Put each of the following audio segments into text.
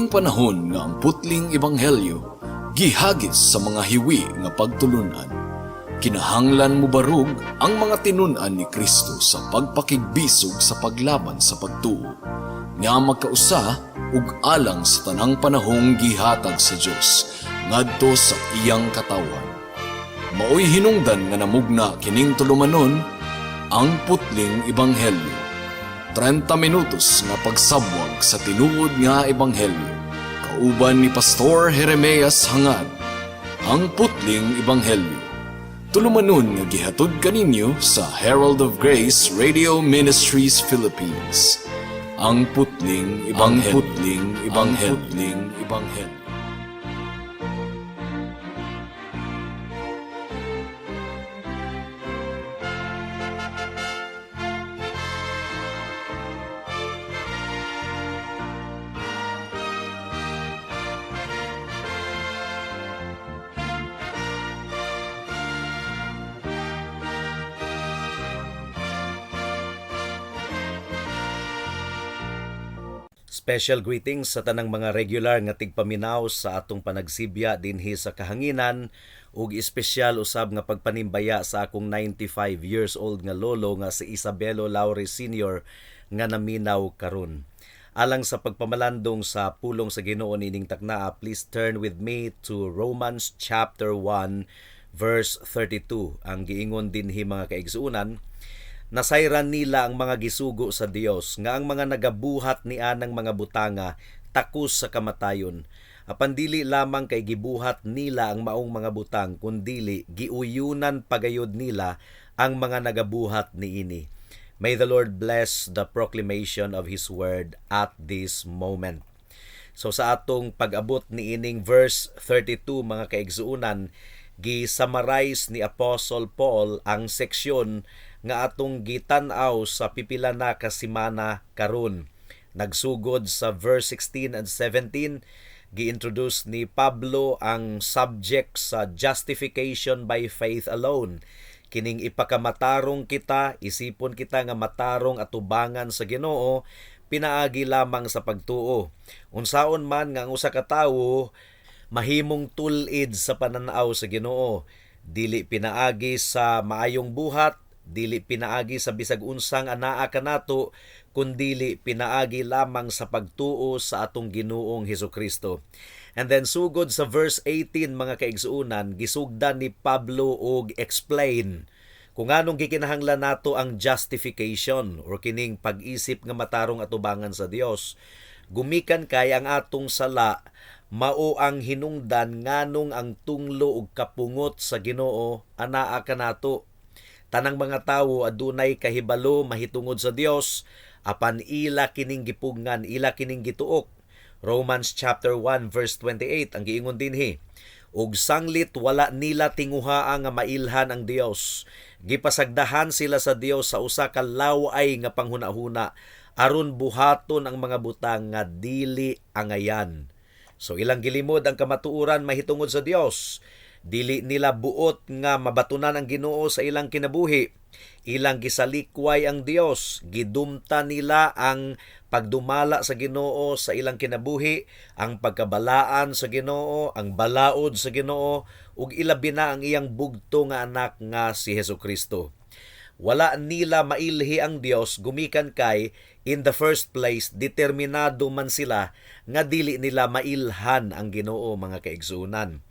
Niining panahon nga ang putling ebanghelyo gihagis sa mga hiwi nga pagtulunan, kinahanglan mobarog ang mga tinun-an ni Kristo sa pagpakigbisog sa paglaban sa pagtuo nga magkausa ug alang sa tanang panahong gihatag sa Dios ngadto sa iyang katawhan. Maoy hinungdan nga namugna kining tulumanon, Ang Putling Ebanghelyo. 30 minutos nga pagsabwag sa tinuod nga ebanghelyo. Kauban ni Pastor Jeremias Hangad. Ang Putling Ebanghelyo. Tulumanon nga gihatod kaninyo sa Herald of Grace Radio Ministries Philippines. Ang Putling Ebanghelyo. Ang Putling Ebanghelyo. Ang Putling Ebanghelyo. Special greetings sa tanang mga regular nga tigpaminaw sa atong panagsibya dinhi sa kahanginan ug espesyal usab nga pagpanimbaya sa akong 95 years old nga lolo nga si Isabelo Laure Sr. nga naminaw karon. Alang sa pagpamalandong sa pulong sa Ginoo nining taknaa, please turn with me to Romans chapter 1 verse 32. Ang giingon dinhi, mga kaigsuonan, nasayran nila ang mga gisugo sa Dios nga ang mga nagabuhat ni anang mga butanga takos sa kamatayon. Apan dili lamang kay gibuhat nila ang maong mga butang, kundili giuyunan pagayod nila ang mga nagabuhat niini. May the Lord bless the proclamation of His word at this moment. So sa atong pag-abot ni ining verse 32, mga kaigsuonan, gi-summarize ni Apostle Paul ang seksyon nga atong gitan-aw sa pipila na ka semana karon. Nagsugod sa verse 16 and 17, gi-introduce ni Pablo ang subject sa justification by faith alone. Kining ipakamatarong kita, isipon kita nga matarong atubangan sa Ginoo pinaagi lamang sa pagtuo. Unsaon man nga ang usa ka tawo mahimong tul-id sa pananaw sa Ginoo, dili pinaagi sa maayong buhat, dili pinaagi sa bisag unsang anaa kanato, kundili pinaagi lamang sa pagtuo sa atong Ginoong Hesukristo. And then sugod sa verse 18, mga kaigsuonan, gisugdan ni Pablo og explain kung anong gikinahanglan nato ang justification or kining pag-isip nga matarong atubangan sa Dios. Gumikan kay ang atong sala mao ang hinungdan nganong ang tunglo ug kapungot sa Ginoo anaa kanato. Tanang mga tawo adunay kahibalo mahitungod sa Dios, apan ila kining gipugngan, ila kining gituok. Romans chapter 1 verse 28 ang giingon dinhi. Ug sanglit wala nila tinguhaa nga mailhan ang Dios, gipasagdahan sila sa Dios sa usa ka law-ay nga panghunahuna aron buhaton ang mga butang nga dili angayan. So ilang gilimod ang kamatuoran mahitungod sa Dios. Dili nila buot nga mabatunan ang Ginoo sa ilang kinabuhi. Ilang gisalikway ang Dios, gidumta nila ang pagdumala sa Ginoo sa ilang kinabuhi, ang pagkabalaan sa Ginoo, ang balaod sa Ginoo ug ilabi na ang iyang bugto nga anak nga si Hesukristo. Wala nila mailhi ang Dios gumikan kay in the first place determinado man sila nga dili nila mailhan ang Ginoo, mga kaigsuonan.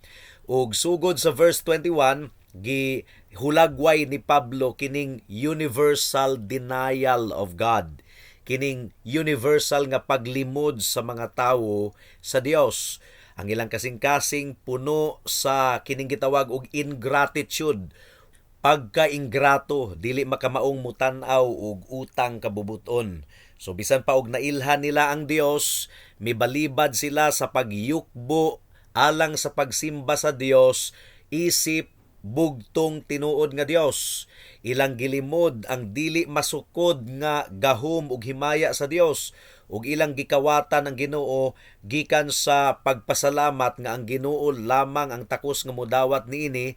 Ug sugod sa verse 21, gihulagway ni Pablo kining universal denial of God. Kining universal nga paglimod sa mga tawo sa Dios. Ang ilang kasing-kasing puno sa kining gitawag og ingratitude, pagka-ingrato, dili makamaong mutan-aw og utang kabubuton. So bisan pa og nailhan nila ang Dios, mibalibad sila sa pagyukbo alang sa pagsimba sa Dios isip bugtong tinuod nga Dios. Ilang gilimod ang dili masukod nga gahom ug himaya sa Dios ug ilang gikawatan ang Ginoo gikan sa pagpasalamat nga ang Ginoo lamang ang takos nga modawat niini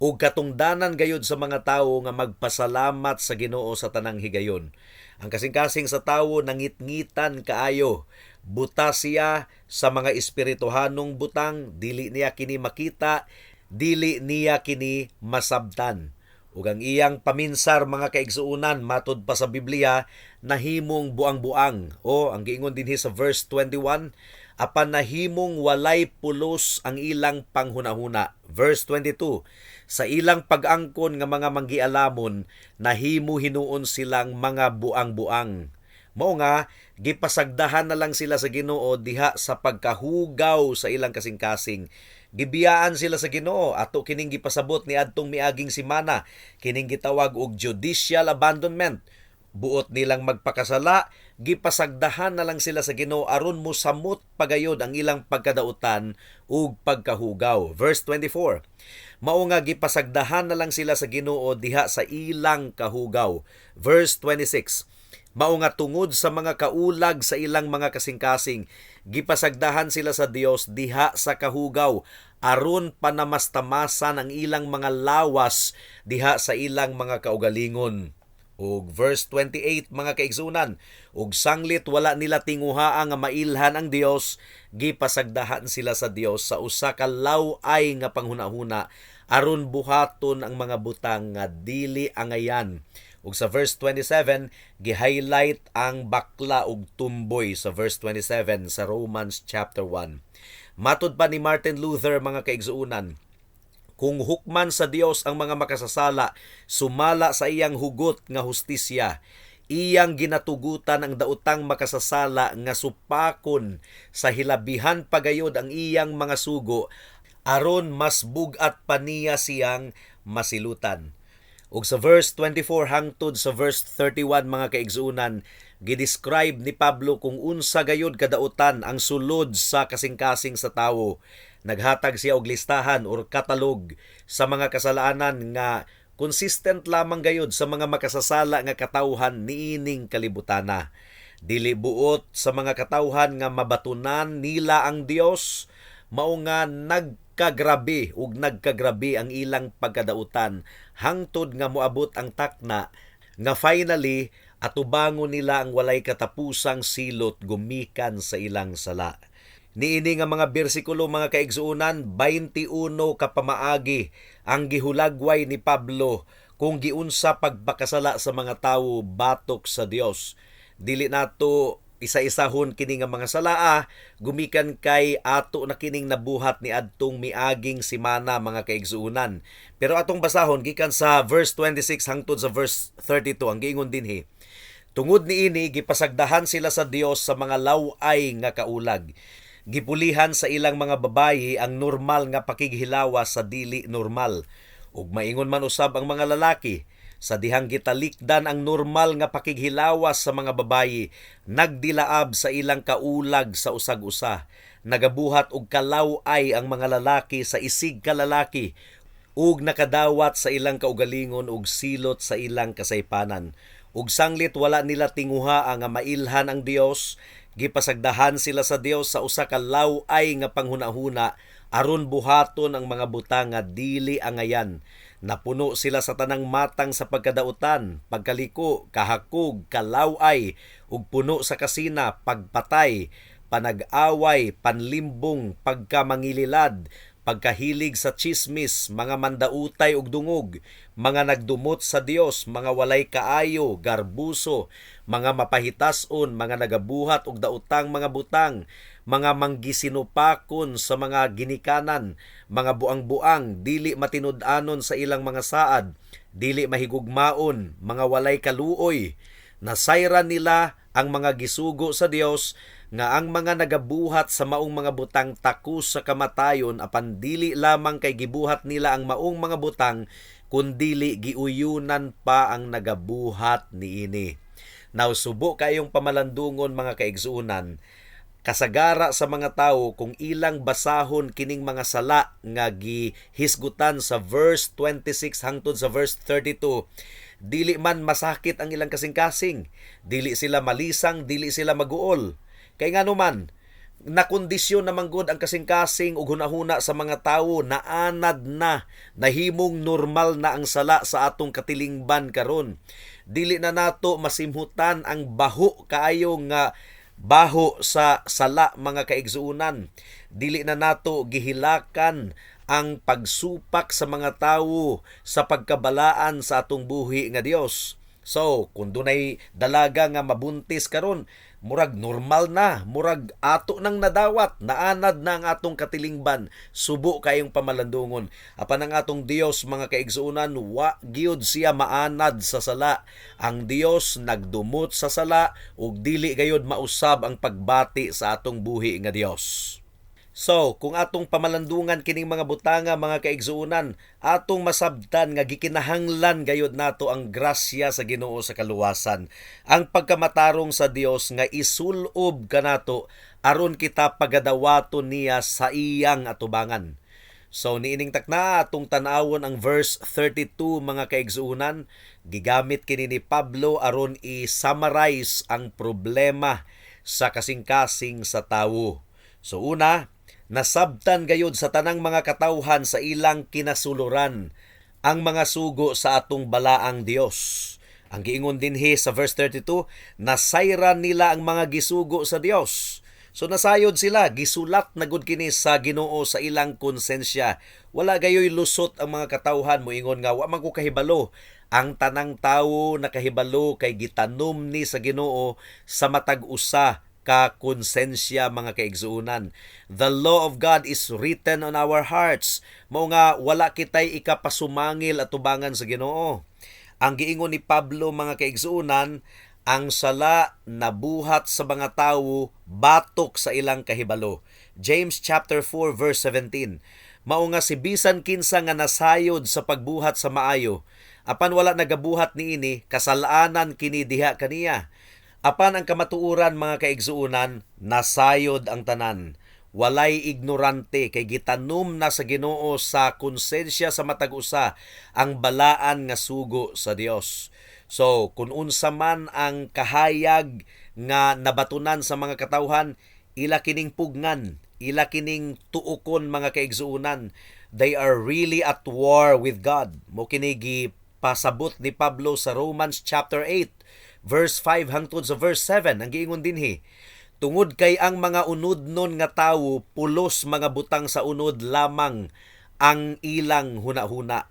ug katungdanan gayud sa mga tawo nga magpasalamat sa Ginoo sa tanang higayon. Ang kasing-kasing sa tawo nangitngitan kaayo. Buta siya sa mga espirituhanong butang, dili niya kini makita, dili niya kini masabtan. Ug ang iyang paminsar, mga kaigsuonan, matud pa sa Biblia, nahimong buang-buang. O ang giingon dinhi sa verse 21, apan nahimong walay pulos ang ilang panghunahuna. Verse 22, sa ilang pag-angkon nga mga manggialamon, nahimo hinuon silang mga buang-buang. Mao nga gipasagdahan na lang sila sa Ginoo diha sa pagkahugaw sa ilang kasing-kasing. Gibiyaan sila sa Ginoo. Ato kining gipasabot ni adtong miaging semana, kining gitawag og judicial abandonment. Buot nilang magpakasala, gipasagdahan na lang sila sa Ginoo aron mosamot pagayod ang ilang pagkadautan ug pagkahugaw. Verse 24. Mao nga gipasagdahan na lang sila sa Ginoo diha sa ilang kahugaw. Verse 26. Mao nga tungod sa mga kaulag sa ilang mga kasing-kasing, gipasagdahan sila sa Dios diha sa kahugaw aron panamastamasan ang ilang mga lawas diha sa ilang mga kaugalingon. Ug verse 28, mga kaigsunan, ug sanglit wala nila tinguhaa nga mailhan ang Dios, gipasagdahan sila sa Dios sa usa ka law-ay nga panghunahuna aron buhaton ang mga butang nga dili angayan. Ug sa verse 27, gi-highlight ang bakla ug tumboy sa verse 27 sa Romans chapter 1. Matud pa ni Martin Luther, mga kaigsuonan, kung hukman sa Dios ang mga makasasala sumala sa iyang hugot nga hustisya, iyang ginatugutan ang daotang makasasala nga supakon sa hilabihan pagayod ang iyang mga sugo aron mas bug-at pa niya siyang masilutan. Ug sa verse 24 hangtod sa verse 31, mga kaigsuonan, gidescribe ni Pablo kung unsa gayod kadautan ang sulod sa kasing-kasing sa tawo. Naghatag siya og listahan or katalog sa mga kasalanan nga consistent lamang gayod sa mga makasasala nga katawhan niining kalibutana. Dili buot sa mga katawhan nga mabatunan nila ang Dios, mao nga nagkagrabe ug nagkagrabe ang ilang pagkadautan hangtod nga moabot ang takna nga finally atubangon nila ang walay katapusang silot gumikan sa ilang sala. Niini nga mga bersikulo, mga kaigsuonan, 21 ka pamaagi ang gihulagway ni Pablo kung giunsa pagpakasala sa mga tawo batok sa Dios. Dili nato isa-isahon kini nga mga salaa gumikan kay ato na kining nabuhat ni adtong miaging semana, mga kaigsuonan. Pero atong basahon gikan sa verse 26 hangtod sa verse 32. Ang giingon dinhi: Tungod niini, gipasagdahan sila sa Dios sa mga law-ay nga kaulag. Gipulihan sa ilang mga babayi ang normal nga pakighilawas sa dili normal. Ug maingon man usab ang mga lalaki, sa dihang gitalikdan ang normal nga pakighilawas sa mga babayi, nagdilaab sa ilang kaulag sa usag-usa. Nagabuhat og kalaw-ay ang mga lalaki sa isig ka lalaki ug nakadawat sa ilang kaugalingon ug silot sa ilang kasaypanan. Ug sanglit wala nila tinguha nga mailhan ang Dios, gipasagdahan sila sa Dios sa usa ka law-ay nga panghunahuna aron buhaton ang mga butang nga dili angayan. Napuno sila sa tanang matang sa pagkadautan, pagkaliko, kahakog, kalaway, ug puno sa kasina, pagpatay, panag-away, panlimbong, pagkamangililad, pagkahilig sa chismis, mga mandautay ug dungog, mga nagdumot sa Dios, mga walay kaayo, garbuso, mga mapahitason, mga nagabuhat og daotang mga butang, mga manggisinupakon sa mga ginikanan, mga buang-buang, dili matinud-anon sa ilang mga saad, dili mahigugmaon, mga walay kaluoy. Nasayran nila ang mga gisugo sa Dios nga ang mga nagabuhat sa maong mga butang takos sa kamatayon, apan dili lamang kay gibuhat nila ang maong mga butang, kundili giuyunan pa ang nagabuhat niini. Now, subo kayong pamalandungon, mga kaigsuonan, kasagara sa mga tawo kung ilang basahon kining mga sala nga gihisgutan sa verse 26 hangtod sa verse 32, dili man masakit ang ilang kasing-kasing, dili sila malisang, dili sila maguol. Kay ngano man, nakondisyon naman gud ang kasing-kasing ug hunahuna sa mga tawo, naanad na, nahimong normal na ang sala sa atong katilingban karon. Dili na nato masimhutan ang baho kaayo nga Baho sa sala, mga kaigsuonan. Dili na nato gihilakan ang pagsupak sa mga tawo sa pagkabalaan sa atong buhi nga Dios. So, kung dunay dalaga nga mabuntis karon, murag normal na, murag ato nang nadawat, naanad na ang atong katilingban, subo kayong pamalandungon. Apan ang atong Dios, mga kaigsuonan, wa gyud siya maanad sa sala. Ang Dios nagdumot sa sala ug dili gayud mausab ang pagbati sa atong buhi nga Dios. So, kung atong pamalandungan kining mga butanga, mga kaigsuonan, atong masabtan nga gikinahanglan gayud nato ang grasya sa Ginoo sa kaluwasan. Ang pagkamatarong sa Dios nga isulob kanato aron kita pagadawaton niya sa iyang atubangan. So niining takna, atong tan-awon ang verse 32, mga kaigsuonan. Gigamit kini ni Pablo aron i-summarize ang problema sa kasing-kasing sa tawo. So una, nasabtan gayud sa tanang mga katawhan sa ilang kinasuluran ang mga sugo sa atong balaang Dios. Ang giingon dinhi sa verse 32, nasayran nila ang mga gisugo sa Dios. So nasayod sila, gisulat na gud kini sa Ginoo sa ilang konsensya. Wala gayoy lusot ang mga katawhan moingon nga wa man ko kahibalo. Ang tanang tawo nakahibalo kay gitanom ni sa Ginoo sa matag usa ka konsensya, mga kaigsuonan. The law of God is written on our hearts. Mao nga wala kitay ikapasumangil atubangan sa Ginoo. Ang giingon ni Pablo, mga kaigsuonan, ang sala nabuhat sa mga tawo batok sa ilang kahibalo. James chapter 4 verse 17. Mao nga si bisan kinsa nga nasayod sa pagbuhat sa maayo, apan wala nagabuhat niini, kasalanan kini diha kaniya. Apan ang kamatuoran, mga kaigsuonan, nasayod ang tanan. Walay ignorante kay gitanom na sa Ginoo sa konsensya sa matag usa ang balaan nga sugo sa Dios. So, kung unsa man ang kahayag nga nabatunan sa mga katawhan, ila kining pugngan, ila kining tuokon, mga kaigsuonan. They are really at war with God. Mao kini gipasabot ni Pablo sa Romans chapter 8 verse 5 hangtod sa verse 7. Ang giingon dinhi, tungod kay ang mga unudnon nga tawo pulos mga butang sa unod lamang ang ilang hunahuna.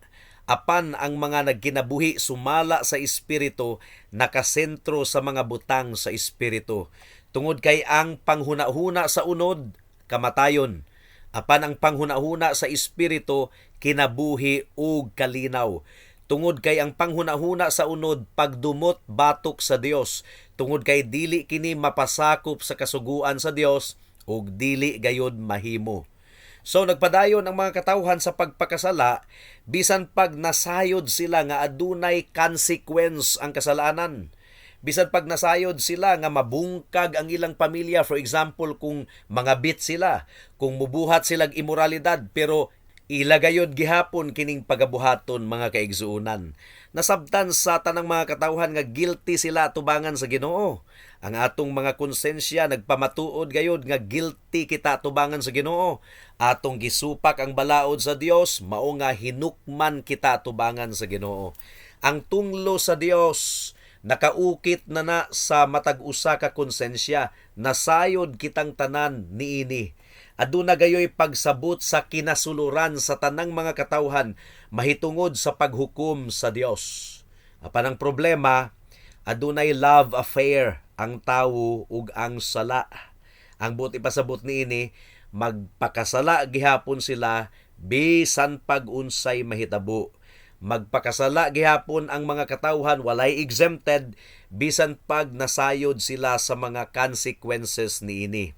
Apan ang mga nagkinabuhi sumala sa Espiritu nakasentro sa mga butang sa Espiritu. Tungod kay ang panghunahuna sa unod kamatayon, apan ang panghunahuna sa Espiritu kinabuhi ug kalinaw. Tungod kay ang panghunahuna sa unod pagdumot batok sa Dios, tungod kay dili kini mapasakop sa kasuguan sa Dios ug dili gayod mahimo. So nagpadayon ang mga katawhan sa pagpakasala bisan pag nasayod sila nga adunay consequence ang kasalanan. Bisan pag nasayod sila nga mabungkag ang ilang pamilya, for example, kung mga bit sila, kung mubuhat silag imoralidad, pero ilagayod gihapon kining pagabuhaton, mga kaigsuonan. Nasabtan sa tanang mga katawhan nga guilty sila atubangan sa Ginoo. Ang atong mga konsensya nagpamatuod gayod nga guilty kita atubangan sa Ginoo. Atong gisupak ang balaod sa Dios, mao nga hinukman kita atubangan sa Ginoo. Ang tunglo sa Dios nakaukit na na sa matag usa ka konsensya, nasayod kitang tanan niini. Aduna gayoy pagsabot sa kinasuluran sa tanang mga katawhan mahitungod sa paghukom sa Dios. Apan ang problema, adunay love affair ang tawo ug ang sala. Ang buot ipasabot niini, magpakasala gihapon sila bisan pag unsay mahitabo. Magpakasala gihapon ang mga katawhan, walay exempted, bisan pag nasayod sila sa mga consequences niini.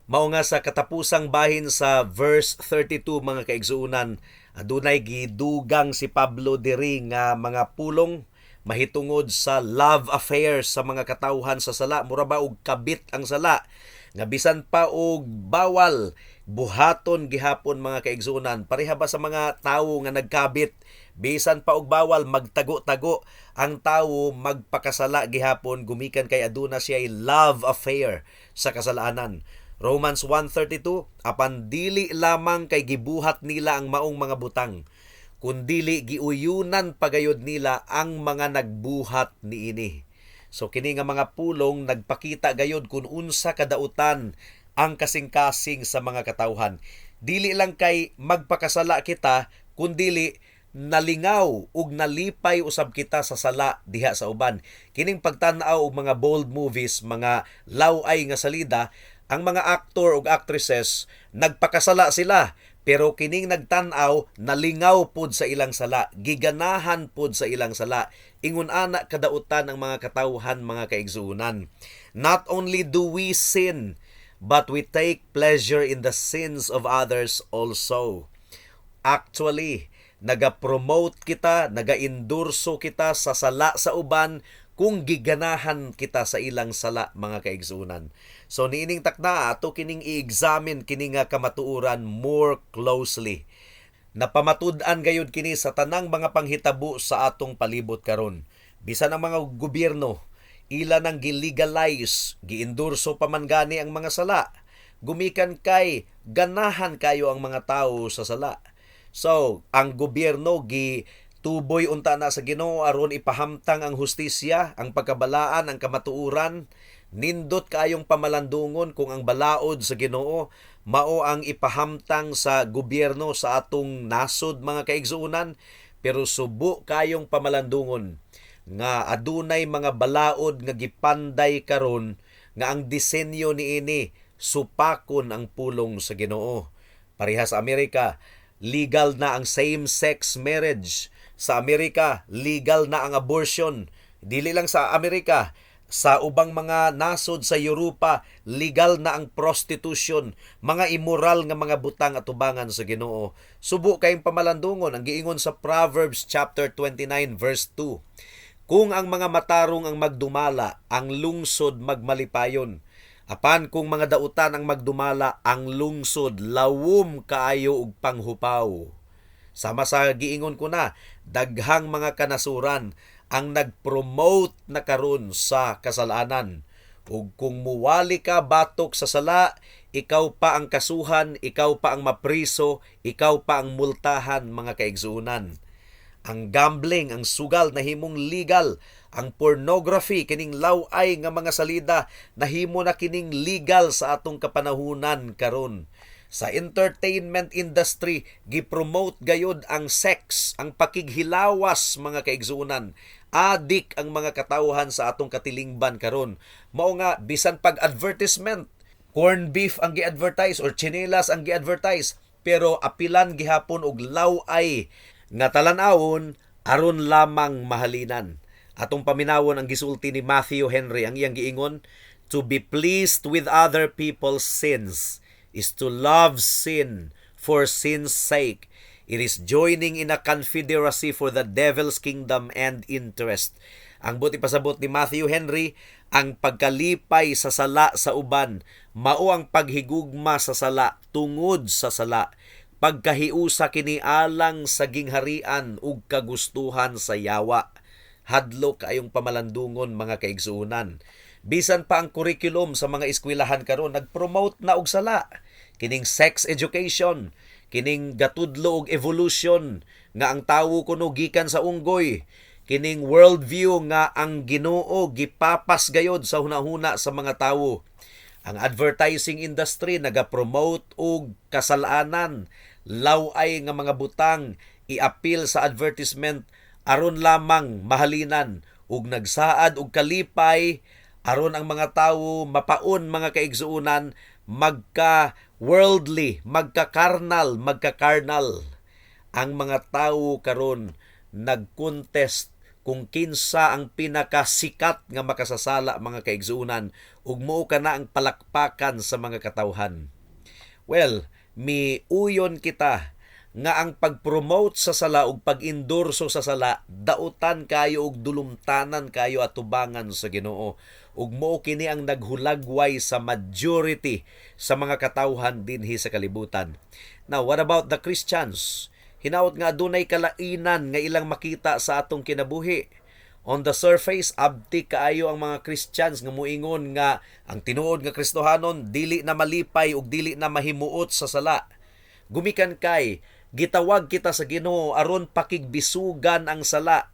Mao nga sa katapusang bahin sa verse 32, mga kaigsuonan, adunay gidugang si Pablo diri nga mga pulong mahitungod sa love affair sa mga katawhan sa sala. Mura ba og kabit ang sala nga bisan pa og bawal, buhaton gihapon, mga kaigsuonan. Pareha ba sa mga tawo nga nagkabit, bisan pa og bawal, magtago-tago ang tawo, magpakasala gihapon gumikan kay aduna siya love affair sa kasalanan. Romans 1:32, apan dili lamang kay gibuhat nila ang maong mga butang, kundili giuyunan pagayod nila ang mga nagbuhat niini. So kini nga mga pulong nagpakita gayod kung unsa kadautan ang kasing-kasing sa mga katawhan. Dili lang kay magpakasala kita, kundili nalingaw ug nalipay usab kita sa sala diha sa uban. Kining pagtan-aw og mga bold movies, mga law-ay nga salida, ang mga actor ug actresses nagpakasala sila, pero kining nagtan-aw nalingaw pud sa ilang sala, giganahan pud sa ilang sala. Ingon ana kadautan ang mga katawhan, mga kaigsuonan. Not only do we sin, but we take pleasure in the sins of others also. Actually, naga-promote kita, naga-endorso kita sa sala sa uban kung giganahan kita sa ilang sala, mga kaigsuonan. So niining takna, ato kining i-examine kini nga kamatuoran more closely. Napamatud-an gayud kini sa tanang mga panghitabo sa atong palibot karon. Bisan ang mga gobyerno, ila nang gi-legalize, gi-endorso pa man gani ang mga sala. Gumikan kay ganahan kayo ang mga tao sa sala. So, ang gobyerno gi tuboy unta na sa Ginoo aron ipahamtang ang hustisya, ang pagkabalaan, ang kamatuoran. Nindot kaayong pamalandungon kung ang balaod sa Ginoo mao ang ipahamtang sa gobyerno sa atong nasod, mga kaigsuonan, pero subo kayong pamalandungon nga adunay mga balaod nga gipanday karon nga ang disenyo niini supakon ang pulong sa Ginoo. Pareha sa Amerika, legal na ang same-sex marriage. Sa Amerika, legal na ang abortion. Dili lang sa Amerika, sa ubang mga nasod sa Europa, legal na ang prostitution, mga immoral nga mga butang atubangan sa Ginoo. Subo kayong pamalandungon ang giingon sa Proverbs chapter 29 verse 2. "Kung ang mga matarong ang magdumala, ang lungsod magmalipayon. Apan kung mga dautan ang magdumala, ang lungsod lawom kaayo og panghupaw." Sama sa giingon ko na, daghang mga kanasuran ang nag-promote na karon sa kasalanan. Ug kung muwali ka batok sa sala, ikaw pa ang kasuhan, ikaw pa ang mapriso, ikaw pa ang multahan, mga kaigsuonan. Ang gambling, ang sugal nahimong legal, ang pornography, kining law-ay nga mga salida nahimo na kining legal sa atong kapanahunan karon. Sa entertainment industry, gi-promote gayod ang sex, ang pakighilawas, mga kaigsuonan. Adik ang mga katawhan sa atong katilingban karon. Mao nga bisan pag advertisement, corn beef ang gi-advertise or chinelas ang gi-advertise, pero apilan gihapon og law-ay nga talan-awon aron lamang mahalinan. Atong paminawon ang gisulti ni Matthew Henry. Ang iyang giingon, "To be pleased with other people's sins is to love sin for sin's sake. It is joining in a confederacy for the devil's kingdom and interest." Ang buot ipasabot ni Matthew Henry, ang pagkalipay sa sala sa uban, mao ang paghigugma sa sala tungod sa sala. Pagkahiusa kini alang sa gingharian ug kagustuhan sa yawa. Hadlok kaayong pamalandungon, mga kaigsuonan. Bisan pa ang curriculum sa mga eskwelahan karon nag-promote na og sala. Kining sex education, kining gatudlo og evolution nga ang tawo kuno gikan sa unggoy, kining worldview nga ang Ginoo gipapas gayod sa hunahuna sa mga tawo. Ang advertising industry naga-promote og kasalanan, law-ay nga mga butang i-appeal sa advertisement aron lamang mahalinan ug nagsaad og kalipay aron ang mga tawo mapaon, mga kaigsuonan, magka worldly, magka-carnal, magka-carnal. Ang mga tawo karon nag-contest kung kinsa ang pinakasikat nga makasasala, mga kaigsuonan, ug mao kana ang palakpakan sa mga katawhan. Well, miuyon kita nga ang pag-promote sa sala ug pag-endorso sa sala dautan kayo ug dulumtanan kayo atubangan sa Ginoo, ug mao kini ang naghulagway sa majority sa mga katawhan dinhi sa kalibutan. Now, what about the Christians? Hinaot nga adunay kalainan nga ilang makita sa atong kinabuhi. On the surface, abtik kaayo ang mga Christians nga muingon nga ang tinuod nga Kristohanon dili na malipay ug dili na mahimuot sa sala. Gumikan kay gitawag kita sa Ginoo aron pakigbisugan ang sala.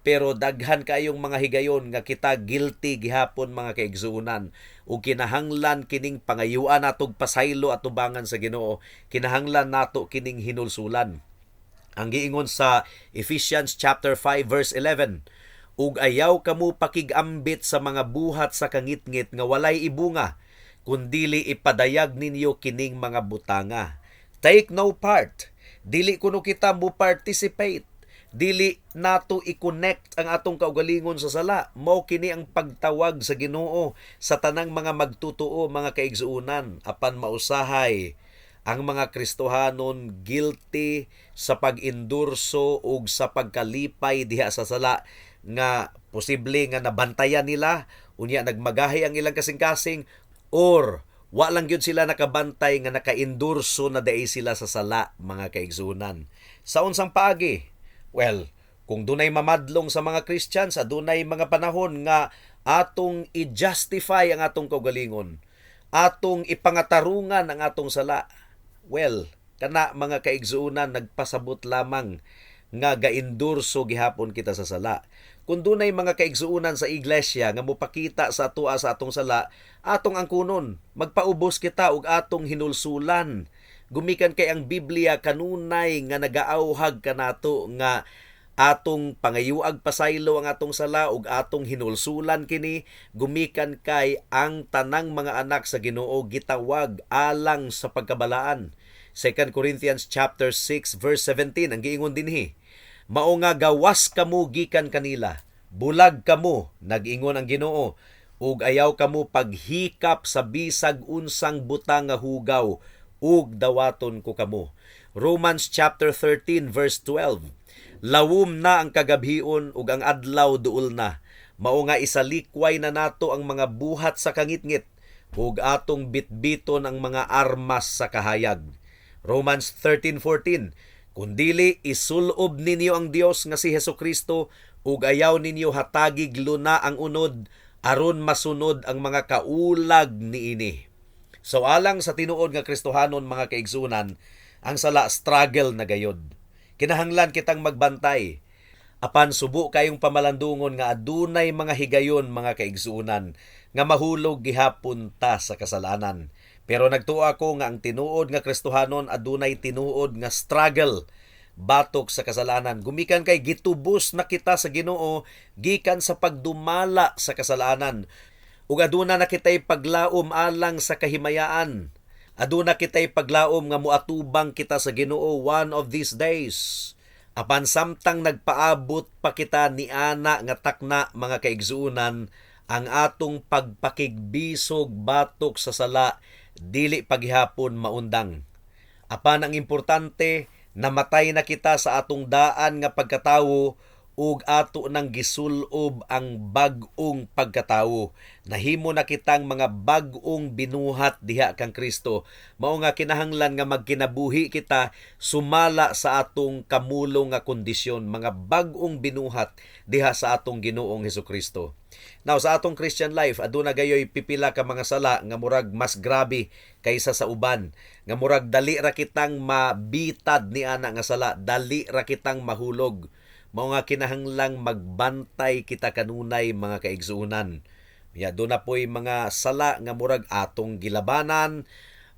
Pero daghan kayong mga higayon nga kita guilty gihapon, mga kaigsuonan, ug kinahanglan kining pangayuan natog pasaylo at tubangan sa Ginoo. Kinahanglan nato kining hinulsulan. Ang giingon sa Ephesians chapter 5 verse 11, "Ug ayaw kamo pakigambit sa mga buhat sa kangitngit nga walay ibunga, kundili ipadayag ninyo kining mga butanga." Take no part. Dili kuno kita mo participate. Dili nato i-connect ang atong kaugalingon sa sala. Mao kini ang pagtawag sa Ginoo sa tanang mga magtutuo, mga kaigsuonan. Apan mausahay ang mga Kristohanon guilty sa pag-endorso ug sa pagkalipay diha sa sala nga posible nga nabantayan nila, unya nagmagahi ang ilang kasing-kasing, or wa lang gyud sila nakabantay nga naka-endorso na diay sila sa sala, mga kaigsuonan. Sa unsang paagi? Well, kung dunay mamadlong sa mga Christians, adunay mga panahon nga atong i-justify ang atong kaugalingon, atong ipangatarungan ang atong sala. Well, kana, mga kaigsuonan, nagpasabot lamang nga gaendorso gihapon kita sa sala. Kung dunay mga kaigsuonan sa iglesia nga mopakita sa atoa sa atong sala, atong angkunon, magpaubos kita ug atong hinulsulan. Gumikan kay ang Biblia kanunay nga nagaauhag kanato nga atong pangayuag pasaylo ang atong sala ug atong hinulsulan kini, gumikan kay ang tanang mga anak sa Ginoo gitawag alang sa pagkabalaan. 2 Corinthians chapter 6 verse 17 ang giingon dinhi, "Mao nga gawas kamo gikan kanila. Bulag kamo, nag-ingon ang Ginoo, ug ayaw kamo paghikap sa bisag unsang butang nga hugaw, ug dawaton ko kamo." Romans chapter 13 verse 12. "Lawom na ang kagabhion ug ang adlaw duol na. Mao nga isalikway na nato ang mga buhat sa kangitngit ug atong bitbiton ang mga armas sa kahayag." Romans 13:14. "Kung dili, isulob ninyo ang Dios nga si Hesukristo ug ayaw ninyo hatagig luna ang unod aron masunod ang mga kaulag niini." So alang sa tinuod nga Kristohanon, mga kaigsunan, ang sala struggle na gayod. Kinahanglan kitang magbantay. Apan subo kayong pamalandungon nga adunay mga higayon, mga kaigsuonan, nga mahulog gihapon ta sa kasalanan. Pero nagtuo ako nga ang tinuod nga Kristohanon adunay tinuod nga struggle batok sa kasalanan. Gumikan kay gitubos na kita sa Ginoo gikan sa pagdumala sa kasalanan. Ug aduna na kitay paglaom alang sa kahimayaan. Aduna kitay paglaom nga moatubang kita sa Ginoo one of these days. Apan samtang nagpaabot pa kita niana nga takna, mga kaigsuonan, ang atong pagpakigbisog batok sa sala dili paghihapon maundang. Apan ang importante, namatay na kita sa atong daan nga pagkatawo ug ato nang gisulob ang bag-ong pagkatawo. Nahimo na kitang mga bag-ong binuhat diha kang Kristo. Mao nga kinahanglan nga magkinabuhi kita sumala sa atong kamulong nga kondisyon, mga bag-ong binuhat diha sa atong Ginoong Hesukristo. Now, sa atong Christian life, aduna gayoy pipila ka mga sala nga murag mas grabe kaysa sa uban. Nga murag dali ra kitang mabitad ni ana nga sala, dali ra kitang mahulog. Mao nga kinahanglang magbantay kita kanunay, mga kaigsuonan. Ya, duna po'y mga sala nga murag atong gilabanan,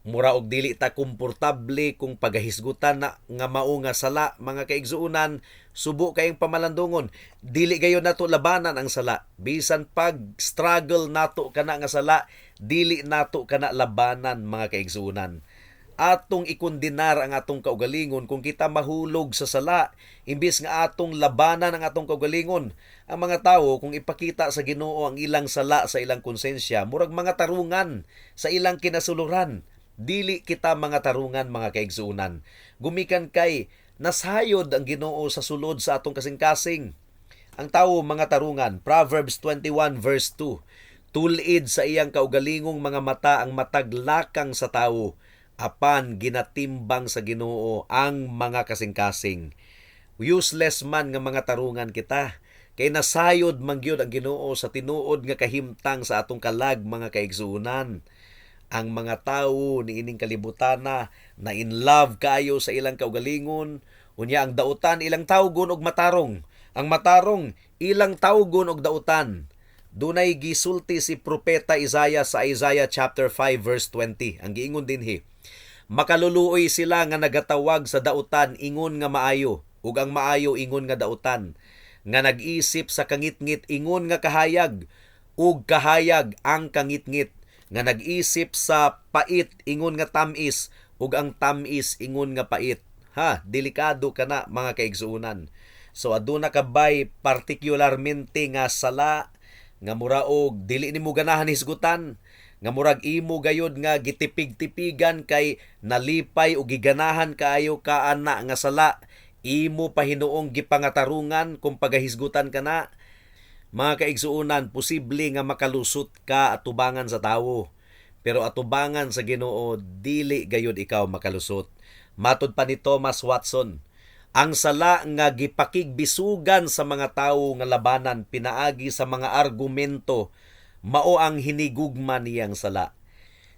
mura og dili ta komportable kung pagahisgutan na nga mao nga sala, mga kaigsuonan. Subo kayong pamalandungon, dili gayon nato labanan ang sala. Bisan pag struggle nato kana nga sala, dili nato kana labanan, mga kaigsuonan. Atong ikondenar ang atong kaugalingon kung kita mahulog sa sala imbis nga atong labanan ang atong kaugalingon. Ang mga tawo, kung ipakita sa Ginoo ang ilang sala sa ilang konsensya, murag mga tarungan sa ilang kinasuluran. Dili kita mga tarungan, mga kaigsuonan, gumikan kay nasayod ang Ginoo sa sulod sa atong kasing-kasing. Ang tawo mga tarungan. Proverbs 21 verse 2, "Tulid sa iyang kaugalingong mga mata ang matag lakang sa tawo, apan ginatimbang sa Ginoo ang mga kasing-kasing." Useless man nga mga tarungan kita kay nasayod man gyud ang Ginoo sa tinuod nga kahimtang sa atong kalag, mga kaigsuonan. Ang mga tawo niining kalibutana na in love kaayo sa ilang kaugalingon, unya ang dautan ilang tawgon og matarong. Ang matarong ilang tawgon og dautan. Dunay gisulti si Propeta Isaiah sa Isaiah chapter 5 verse 20. Ang giingon dinhi, "Makaluluoy sila nga nagatawag sa dautan ingon nga maayo, ug ang maayo ingon nga dautan, nga nag-isip sa kangitngit ingon nga kahayag, ug kahayag ang kangitngit, nga nag-isip sa pait ingon nga tam-is, ug ang tam-is ingon nga pait." Ha, delikado kana, mga kaigsuonan. So aduna ka bay partikularmente nga sala nga mura og dili nimo ganahan hisgutan, nga murag imo gayod nga gitipig-tipigan kay nalipay o giganahan kaayo ka ana nga sala, imo pa hinuong gipangatarungan kung pagahisgutan ka na? Mga kaigsuonan, posible nga makalusot ka atubangan sa tawo, pero atubangan sa Ginoo dili gayud ikaw makalusot. Matod pa ni Thomas Watson, ang sala nga gipakigbisugan sa mga tawo nga labanan pinaagi sa mga argumento mao ang hinigugma niyang sala.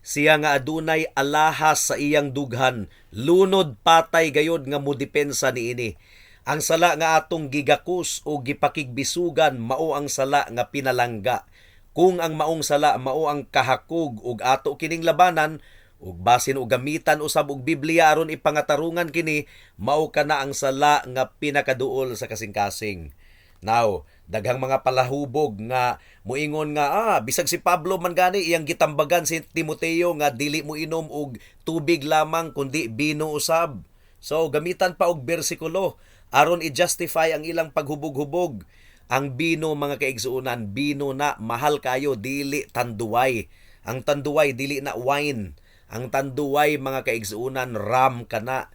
Siya nga adunay alahas sa iyang dughan, lunod patay gayod nga modepensa niini. Ang sala nga atong gigakus o gipakigbisugan mao ang sala nga pinalangga. Kung ang maong sala mao ang kahakog ug ato kining labanan ug basin og gamitan usab og Biblia aron ipangatarungan kini, mao kana ang sala nga pinakaduol sa kasing-kasing. Now, daghang mga palahubog nga muingon nga bisag si Pablo man gani iyang gitambagan si Timoteo nga dili mo inom og tubig lamang kundi bino usab. So gamitan pa og bersikulo aron i-justify ang ilang paghubog-hubog. Ang bino, mga kaigsuonan, bino na, mahal kayo, dili Tanduay. Ang Tanduay dili na wine. Ang Tanduay, mga kaigsuonan, rum kana.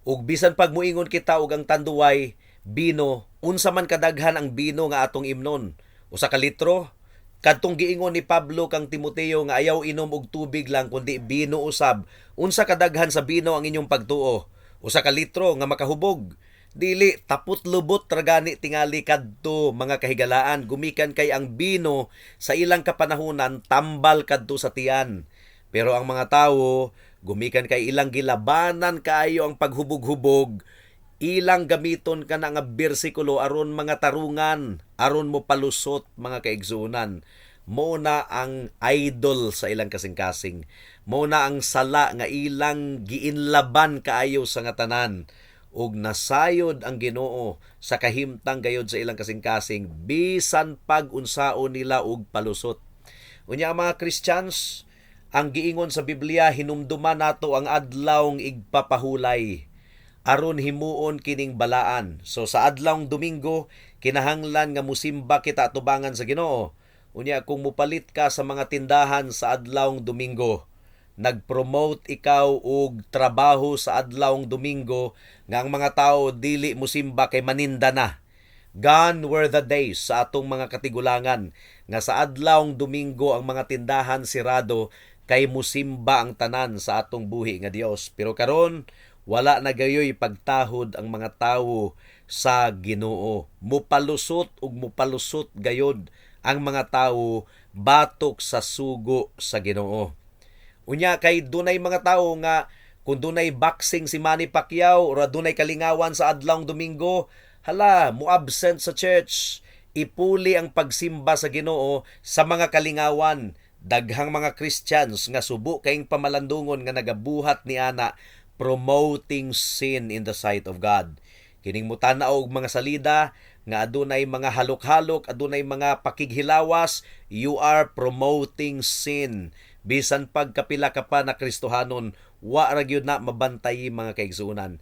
Ug bisan pag muingon kita og ang Tanduay bino, unsa man kadaghan ang bino nga atong imnon? 1 ka litro? Kadtong giingon ni Pablo kang Timoteo nga ayaw inom og tubig lang kundi bino usab, unsa kadaghan sa bino ang inyong pagtuo? 1 ka litro nga makahubog? Dili, tapot lubot ra gani tingali kadto, mga kahigalaan, gumikan kay ang bino sa ilang kapanahunan tambal kadto sa tiyan. Pero ang mga tawo, gumikan kay ilang gilabanan kaayo ang paghubog-hubog, ilang gamiton kana nga bersikulo aron mga tarungan, aron mo palusot, mga kaigsuonan. Mo na ang idol sa ilang kasing-kasing. Mo na ang sala nga ilang giinlaban kaayo sa nga tanan. Ug nasayod ang Ginoo sa kahimtang gayod sa ilang kasing-kasing bisan pag unsaon nila og palusot. Unya ang mga Christians, ang giingon sa Biblia, hinumduman nato ang adlawng igpapahulay aron himuon kining balaan. So sa adlawng Domingo, kinahanglan nga musimba kita atubangan sa Ginoo. Unya kung mupalit ka sa mga tindahan sa adlawng Domingo, nag-promote ikaw og trabaho sa adlawng Domingo nga ang mga tao dili musimba kay maninda na. Gone were the days sa atong mga katigulangan nga sa adlawng Domingo ang mga tindahan sirado kay musimba ang tanan sa atong buhi nga Dios. Pero karon wala na gayoy pagtahod ang mga tawo sa Ginoo. Mupalusot ug mupalusot gayod ang mga tawo batok sa sugo sa Ginoo. Unya kay dunay mga tawo nga kung dunay boxing si Manny Pacquiao or dunay kalingawan sa adlawng Domingo, hala, mo absent sa church. Ipuli ang pagsimba sa Ginoo sa mga kalingawan. Daghang mga Christians nga subo kayong pamalandungon nga nagabuhat ni ana, promoting sin in the sight of God. Kining mutanaw og mga salida nga adunay mga halok-halok, adunay mga pakighilawas, you are promoting sin. Bisan pagkapila ka pa na Kristohanon, wa ra gyud na mabantay, mga kaigsuonan.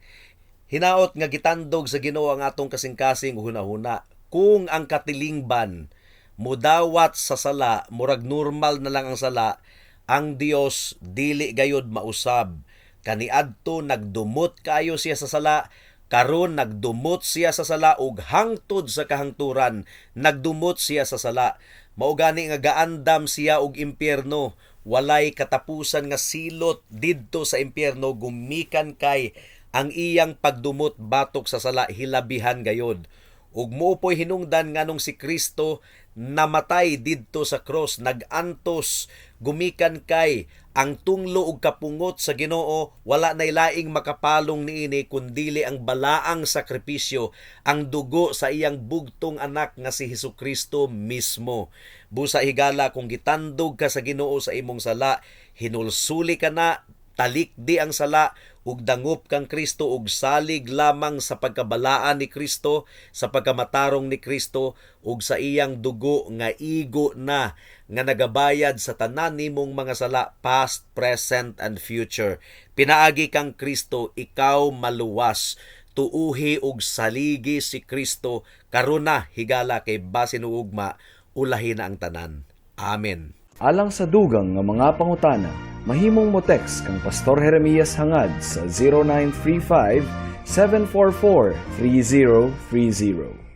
Hinaot nga gitandog sa Ginoo ang atong kasing-kasing hunahuna. Kung ang katilingban mudawat sa sala, murag normal na lang ang sala, ang Dios dili gayod mausab. Kaniadto nagdumot kayo siya sa sala, karon nagdumot siya sa sala ug hangtod sa kahangturan nagdumot siya sa sala. Mao gani nga gaandam siya og impyerno, walay katapusan nga silot didto sa impyerno gumikan kay ang iyang pagdumot batok sa sala hilabihan gayod. Ug moopoy hinungdan nganong si Kristo namatay didto sa cross, nagantos gumikan kay ang Ang tunglo ug kapungot sa Ginoo, wala nay laing makapalong niini kundili ang balaang sakripisyo, ang dugo sa iyang bugtong anak nga si Hesukristo mismo. Busa, higala, kung gitandog ka sa Ginoo sa imong sala, hinulsuli ka na, talikdi ang sala ug dangop kang Kristo ug salig lamang sa pagkabalaan ni Kristo, sa pagkamatarong ni Kristo ug sa iyang dugo nga igo na nga nagabayad sa tanan nimong mga sala, past, present and future. Pinaagi kang Kristo, ikaw maluwas. Tuuhi ug saligi si Kristo karon na, higala, kay basin ugma ulahi na ang tanan. Amen. Alang sa dugang nga mga pangutana, mahimong mo text kang Pastor Jeremias Hangad sa 0935 744 3030.